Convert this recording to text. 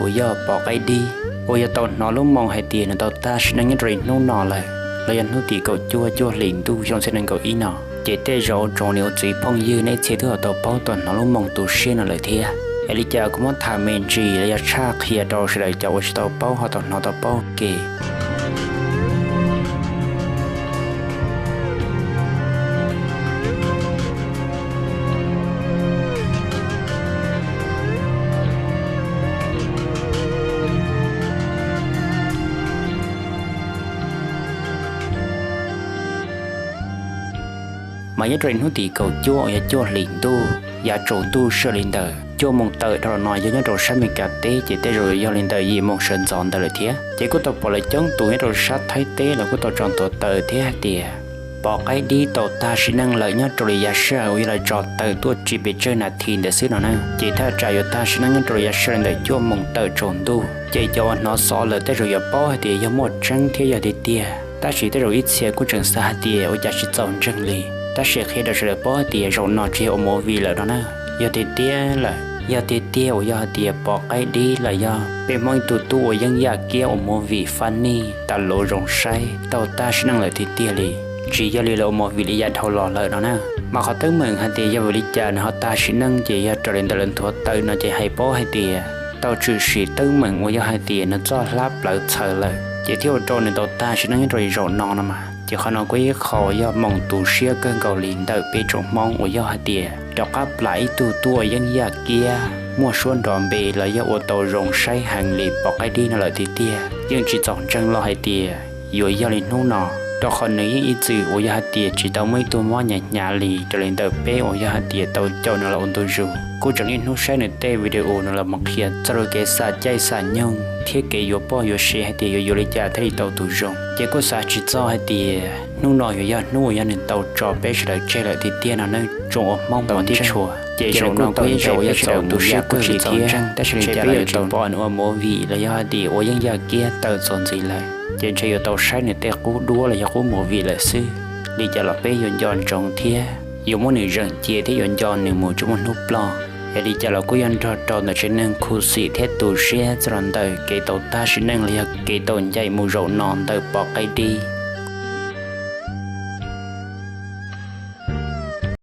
uas yog Pov Qaib Dib, uas yog tau hnov lub moo hais tias nws tau tag sim neej nyob rau li hnub no lawm, los yog hnub tim kaum cuaj cuaj hlis ntuj xyoo txhiab nees nkaum ib no. Ces tej zaum tsoom niam ua txiv phooj ywg nej txhia twb ho tau paub tau hnov lub moo tu siab no lawm thiab. Es li cas kuv muab tham me ntsis los yog tshaj qhia rau sawv daws cov uas tsis tau paub ho tau hnov tau paub ke. Mas nyob rau li hnub tim kaum cuaj uas yog cuaj hlis ntuj, yav tsaus ntuj sij hawm li ntawm cuaj moos tawm dhau los no yog nyob rau sab Amelikas teb, ces tej zaum yog li ntawm yim moos sawv ntxov ntawd lawm thiab. Ces kuj tau pom lawv coob tus nyob rau sab Thaib teb los kuj tau tso ntuas tawm thiab hais tias Pov Qaib Dib tau tag sim neej lawm nyob rau li yav sij hawm uas yog lawv tso tawm tuaj tsis pes tsawg nas this ntawd xwb no na. Ces thaj tsam yuav tag sim neej nyob rau li yav sij hawm li ntawm cuaj moos tawm tsaus ntuj, ces cov uas hnov xov lawm tej zaum yuav paub hais tias yog muaj tseeb thiab yog tiag tiag. Tab sis tej zaum ib txhia kuj tseem xav hais tias ua cas tsis txaus ntseeg li. Tab sis qhia rau sawv daws paub hais tias zaum no tsis yog ua movie lawm no na, yog tiag tiag lawm. Yog tiag tiag uas yog hais tias Pov Qaib Dib los yog peb Hmoob ib tug tub ua yeeb yaj kiab ua movie funny tas luv zoo saib tau tag sim neej lawm tiag tiag li, tsis yog li lawv ua movie li yav dhau los lawm no na. Mas qhov teeb meem hais tias yog vim li cas nws ho tag sim neej ces yog raws li ntawm lawv nthuav tawm no ces hais paub hais tias tau tshwm sim teeb meem uas yog hais tias nws txoj hlab plawv txhaws lawm ces thiaj ua rau nws tau tag sim neej nyob rau li zaum no no mas. Ces qhov no kuj ib qho yog moos tu siab kawg nkaus li ntawm peb tsoom Hmoob uas yog hais tias rov qab plam ib tug tub ua yeeb yaj kiab muaj suab nrov npe los yog ua tau zoo saib heev li Pov Qaib Dib no lawm tiag tiag. Yeej tsis txaus ntseeg los hais tias yuav yog li hnub no, rau qhov nws yeej ib txwm uas yog hais tias tsis tau muaj ib tug mob hnyav hnyav li raws li ntawm peb uas yog hais tias tau caum nws los ua ntu zus. Kuj tseem niaj hnub saib nws tej video nws los mus qhia txog lub kev xam caij xam nyoog thiab kev yuav poj yuav sev hais tias yuav yuav li cas thiaj li tau tus zoo. Ces kuj xav tsis txog hais tias hnub no yuav yog hnub uas yog nws tau tso peb sawv daws tseg lawm tiag tiag no ne, tsoom ua Hmoob npaum thiab tshua. Ces zaum no kuj ib zaug yog txaus tu siab kawg li thiab, tab sis li cas los yuav tau pom nws ua movie los yog hais tias ua yeeb yaj kiab tawm txuas ntxiv lawm, ces ntshe yuav tau saib nws tej qub duab los yog qub movie lawm xwb. Li cas los peb yuav nco ntsoov thiab yuav muab nws zeem cia thiab yuav nco nws mus tsis muaj hnub ploj. Es li cas los kuj yog nrog rau ntawm tsev neeg khuv xim thiab tu siab txog los ntawm kev tau tag sim neej los yog kev tau ncaim mus zaum no ntawm Pov Qaib Dib.